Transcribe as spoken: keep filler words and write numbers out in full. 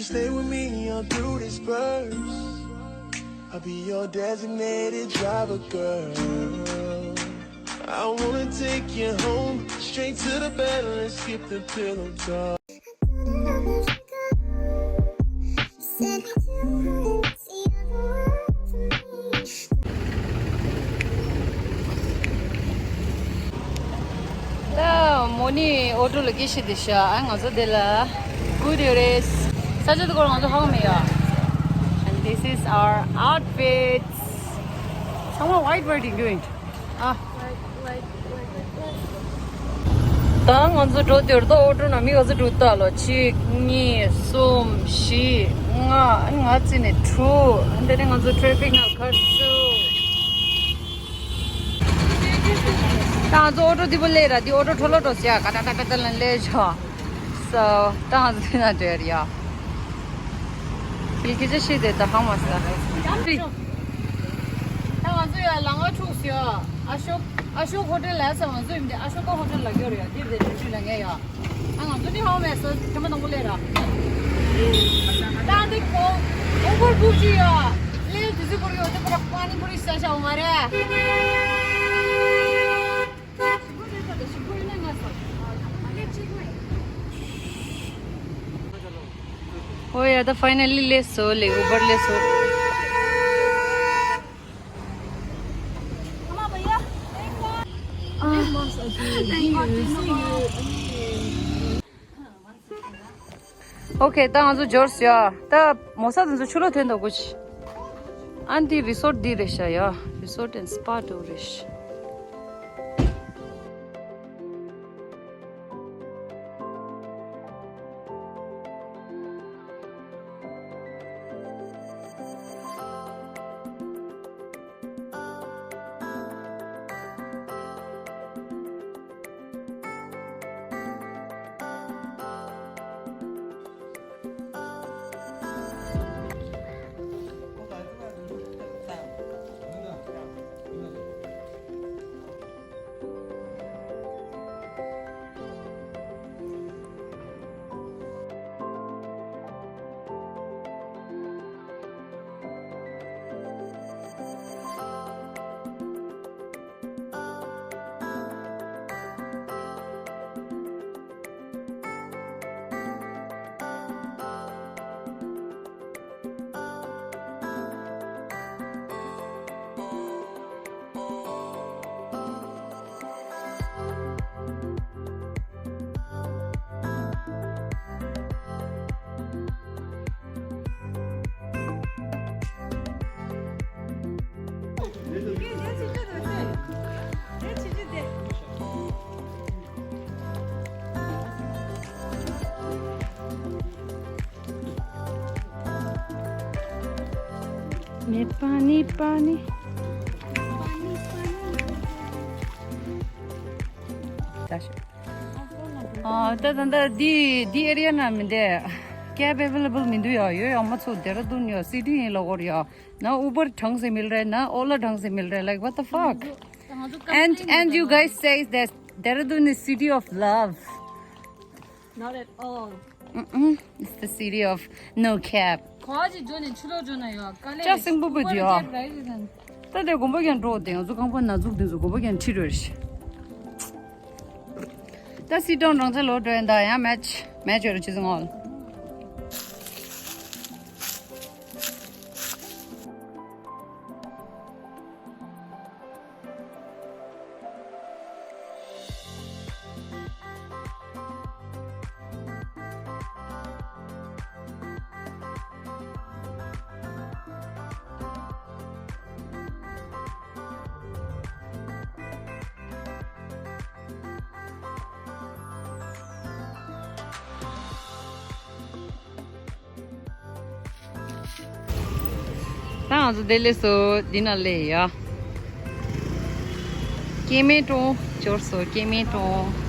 Stay with me, I'll do this first. I'll be your designated driver, girl. I wanna take you home, straight to the bed, let's skip the pillow talk. ད་མོ་ནི་ཨོ་ཊོ་ལ་སྐད་ཆ་དེ་ཤ་ཨ་ང་ཚོ་དེ་ལ་སྒུག་བསྡད་རེད། ས་ཆ་དེ་སྐོར་ང་ཚོ་ཧ་གོ་མེད་ཡ། And this is our outfits. ཚང་མ་white wedding doing. ཨ། ད་ང་ཚོ་འགྲོ་དུས་ད་ཨོ་ཊོ་ནང་མི་ག་ཚོད་འདུག་ལྟ་ལོ། གཅིག་གཉིས་གསུམ་བཞི་ལྔ། ང་རྩིས་ནས་དྲུག་དེ་ནས་ང་ཚོ་ཊེ་ཕིག་ནང་ཁ་སུ། ད་ང་ཚོ་ཨོ་ཊོ་འདི་པོ་སླེབས་ར། འདི་ཨོ་ཊོ་འཕྲོ་ལོ་འགྲོ་ཟེར་ཡ། ཀ་ཏ་ཀ་ཏ་ཀ་ཏ་ལ་སླེབས་ཆོག་སོ་ད་ང་ཚོ་འདི་ན་འགྲོ་ཡ་རེད་ཡ། ཡི་གེ་ཅི་ཞིག་དེ་ད་ཧང་མ་ས། ད་ང་ཚོ་ཡ་ལ་ང་ཕྲུག་ཟེར་ཡ། ཨ་ཤོག་ཨ་ཤོག་ཧོ་ཊེལ་ལ་ས་ང་ཚོ་ཡིན་ཏེ། ཨ་ཤོ་ཀ་ཧོ་ཊེལ་ལ་ཡོད་རེད་ཡ། འདིར་དེ་འདྲ་ཞུ་ལ་ངས་ཡ། ཨ་ང་ཚོ་འདི་ཧང་མ་ས་ཐེངས་མ་དང་པོ་སླེབས་ར། ད་འདི་ཁོ་ཨོ་བར་བུག་ཅི་ཡ། སླེབས་དུས་ཚོད་བོར་ཡོད་དེ་པར་པ་ནི་པུ་རི་ས་ཤ་འོ་མ་རེད། ཨོ་ཡ་ད་ཕའི་ནལ་ལི་སླེབས་སོང་ལེ། ཨུ་བར་སླེབས་སོང་། ཨོ་ཁེ། ད་ང་ཚོ་འབྱོར་སོང་ཡ། ད་མོ་ས་དེ་ཚོ་ཆུ་ལོག་ཐོན་འདུག་གོ་ཅི། ཨ་འདི་རི་སོར་ཊི་འདི་རེད་ཤག་ཡ། Resort and Spa Tourist. མེ་པ་ནི་པ་ནི། ད་ཤོད། ཨ་ད་ད་ད་འདི་འདི་ཨེ་རི་ཡ་ན་མི་འདུག་ཀེབ་ཨེ་ཝེ་ལེ་བལ་མི་འདུག་ཡ། ཡོད་ཡ་མ་ཚོ། ཌེ་ར་ཌུན་ཡ་སི་ཊི་ཡིན་ལ་གོ་ར་ཡ། ན་ཨུ་བར་གྲངས་སེ་མིལ་རེད། ན་ཨོ་ལ་གྲངས་སེ་མིལ་རེད། Like, what the fuck? And, and you guys say that Dehradun is city of love. Not at all. Mm-mm. It's the city of no cap. ག་ཅི་འཇོ་ནས་ཆུ་ལོག་འཇོ་ན་ཡོད། དཀའ་ལས་ཅག་སེང་པོ་པོ་དེ་ཡོད། ད་དེ་དགོན་པ་ཀྱང་འགྲོ་དེ། ང་ཚོ་རྐང་པ་ན་ཟུག་དེ་ཚོ་དགོན་པ་ཀྱང་ཁྲིད་རོགས། ད་སི་ཏོང་རང་ཚ་ལོ་འགྲོ་ཡིན་ད་ཡང་མེ་ཆི་མེ་ཆི་ཡོད་རེད་ཅི་ཟིག་ངོ་། ད་ང་ཚོ་དེ་ལས་སོ་འདི་ན་ལས་ཡ། སྐྱེ་དམན་གྲོང་འབྱོར་སོ། སྐྱེ་དམན་གྲོང་